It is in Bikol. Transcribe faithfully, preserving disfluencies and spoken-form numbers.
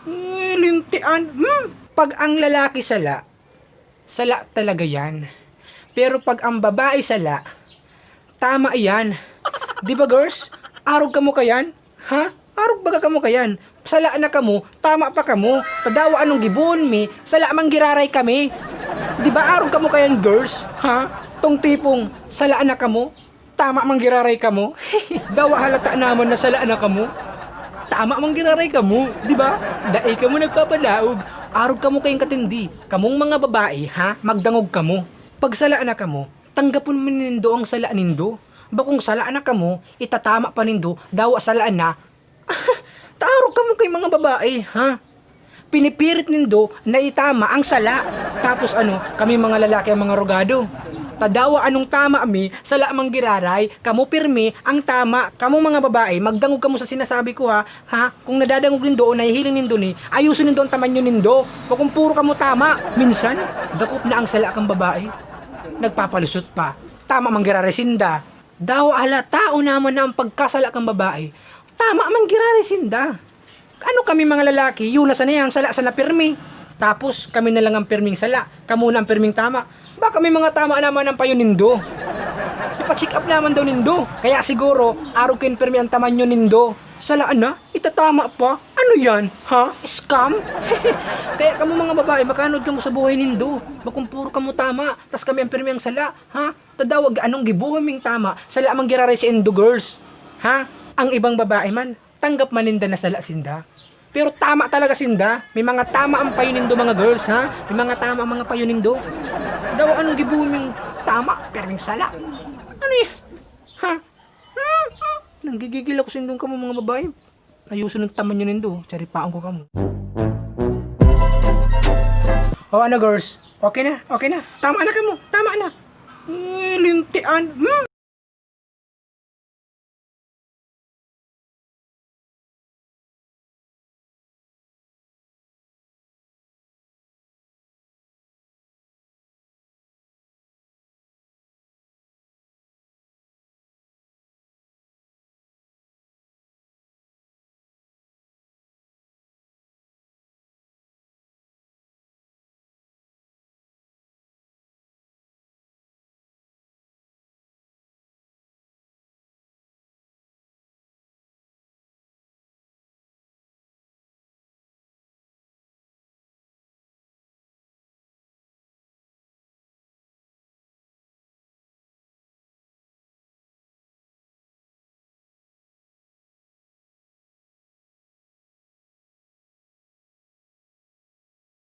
Eh, lintian. Hmm? Pag ang lalaki sala, sala talaga yan. Pero pag ang babae sala, tama yan. Di ba, girls? Arog kamo kayan? Ha? Arog baga kamo kayan? Sala na kamo, tama pa kamo. Tadawa anong gibohon mi, sala man giraray kami. Di ba arog kamo kayan, girls? Ha? Tong tipong sala na kamo, tama man giraray kamo. Dawa halata naman na sala na kamo. Tama man giraray kamo, di ba? Dai kamo nagpapadaog. Arog kamo kayong katindi. Kamong mga babae, ha? Magdangog kamo. Pag sala na kamo, tanggapon man nindo ang sala nindo. Bakong sala na kamo, itatama pa nindo, dawa sala na. Taarog kamo kay mga babae, ha? Pinipirit nindo na itama ang sala. Tapos ano, kami mga lalaki ang mga rogado. Tadawa anong tama mi, sala man giraray, kamo pirmi ang tama. Kamo mga babae, magdangog kamo sa sinasabi ko, ha? Ha? Kung nadadangog nindo o nahihiling nindo ni, ayuson nindo ang tamanyo nindo. Bakong puro kamo tama. Minsan, dakop na ang sala kang babae. Nagpapalusot pa. Tama man giraray sinda. Dawa halata o naman na ang pagkasala kang babae. Tama man giraray sinda. Ano kami mga lalaki, yun na sana ang sala sana pirmi. Tapos kami na lang ang pirming sala, kamo na ang pirming tama. Baka may mga tama naman ang payo nindo. Ipa-check up naman daw nindo. Kaya siguro, arog kayo pirmi ang tamanyo nindo. Sala na, itatama pa. Ano yan? Ha? Scam? Kaya kamo mga babae, makaanod kamo sa buhay nindo. Bakong puro kamo tama, tas kami ang pirmi ang sala. Ha? Tadawa anong gibohon ming tama, sala man giraray si Indo girls. Ha? Ang ibang babae man, tanggap man ninda na sala sinda. Pero tama talaga sinda. May mga tama ang payo nindo, mga girls, ha? May mga tama ang mga payo nindo. Dawa anong gibohon ming tama, pirming sala. Ano yan? Ha? Hmm? Hmm? Nanggigigil ako sindong kamo, mga babae. Ayuson ang tamanyo nindo, charipaon ko kamo. O ano, girls? Okay na? Okay na? Tama na kamo? Tama na? Eh, lintian. Hmm?